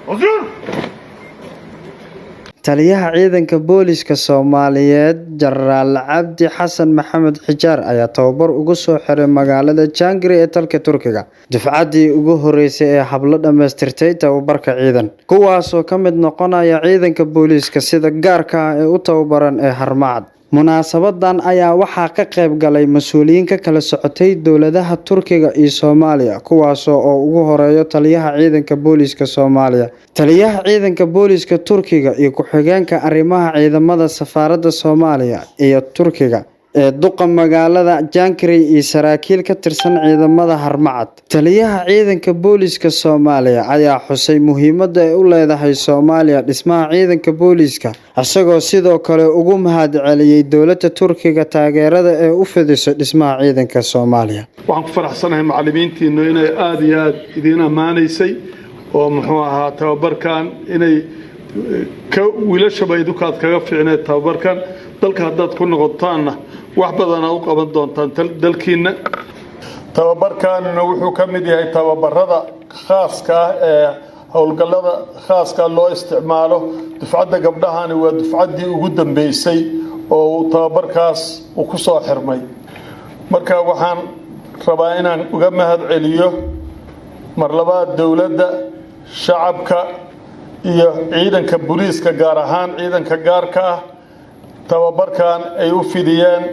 Hazır! Taliyaha Ciidanka Booliska Soomaaliyeed Jenaraal Cabdi Xasan Maxamed Xijaar ayaa tababar ugu soo xiray magaalada Jangiri ee dalka Turkiga dufcaddii ugu horeysay ee hablo dhammaystirtay tababarka ciidan, kuwaasoo ka mid noqonaya ciidanka booliska sida gaarka ah ee u tababaran ee Harmacad. Munaasabadan ayaa waxaa ka qayb galay mas'uuliyiin ka kala socotay dowladaha Turkiga iyo Soomaaliya, kuwaas oo ugu horeeya Taliyaha Ciidanka Booliska Soomaaliya, Taliyaha Ciidanka Booliska Turkiga iyo ku-xigeenka arrimaha ciidamada safaaradda Soomaaliya iyo Turkiga ee duqa magaalada Jangiri iyo saraakiil ka tirsan ciidamada Harmacad. Taliyaha Ciidanka Booliska Soomaaliya ayaa xusay muhiimadda ay u leedahay Soomaaliya dhismaha ciidanka booliska, isagoo sidoo kale uga mahadceliyay dowladda Turkiga taageerada ay u fidiso dhismaha ciidanka Soomaaliya. Waxaan ku faraxsanahay macallimiintiinu inay aada iyo aada idiin ammaanaysay oo muxuu ahaa tababarkan inay ka wiilashaba idinkaad kaga fiicneed tababarkan. Dalka haddaad ku noqotaanna wax badan aad u qaban doontaan dalkiinna. Tababarkanina wuxuu ka mid yahay tababarada khaaska ah ee howlgallada khaaska loo isticmaalo. Dufcadda gabdhahani waa dufcaddii ugu dambeysay oo uu tababarkaas uu ku soo xirmay. Marka waxaan rabaa inaan uga mahad celiyo mar labaad dowladda, shacabka iyo ciidanka booliiska, gaar ahaan ciidanka gaarka ah, tababarkan ay u fidiyeen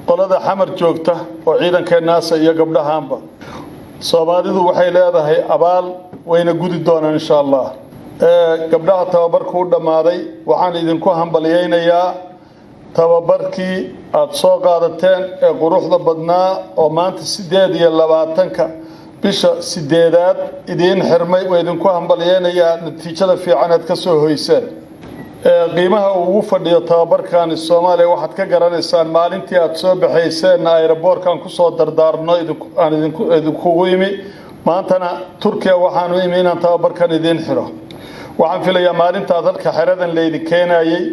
qolada Xamar joogta oo ciidankeennaasa iyo gabdhahaanba. Soomaalidu waxay leedahay abaal, wayna gudi doonaan, insha Allah. Gabdhaha tababarku u dhammaaday, waxaan idinku hambalyaynayaa tababarkii aada soo qaadateen ee quruxda badnaa oo maanta 28-ka bisha sideedaad idiin xirmay. Waa idinku hambalyaynayaa natiijada fiican aad ka soo hoyseen. Qiimaha uu ugu fadhiyo tababarkani Soomaaliya waxaad ka garanaysaan maalintii aada soo baxayseenna airport-kan kusoo dardaarno aan idinkugu imi. Maantana Turkiya waxaanu imi inaan tababarkan idiin xiro. Waxaan filayaa maalintaad halka xeradan laydin keenayay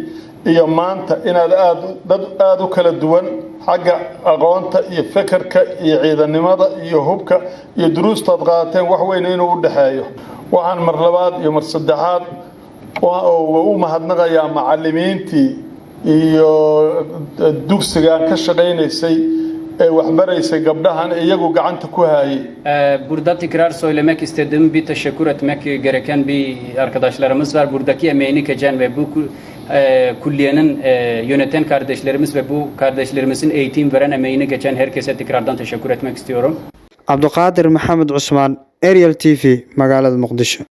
iyo maanta inaad aad dad aada u kala duwan xagga aqoonta iyo fekerka iyo ciidannimada iyo hubka iyo duruustaad qaadateen wax weyn inuu u dhexeeyo. Waxaan mar labaad iyo mar saddexaad u mahadnaqayaa macallimiintii iyo dugsigan ka shaqaynaysay ee waxbaraysay gabdhahan iyagu gacanta ku hayay. Burada tekrar söylemek istediğim, bir teşekkür etmek gereken bir arkadaşlarımız var. Buradaki emeğini geçen ve bu külliyenin yöneten kardeşlerimiz ve bu kardeşlerimizin eğitim veren, emeğini geçen herkese tekrardan teşekkür etmek istiyorum. Cabduqaadir Maxamed Cusmaan, Ariel TV, magaalada Muqdisho.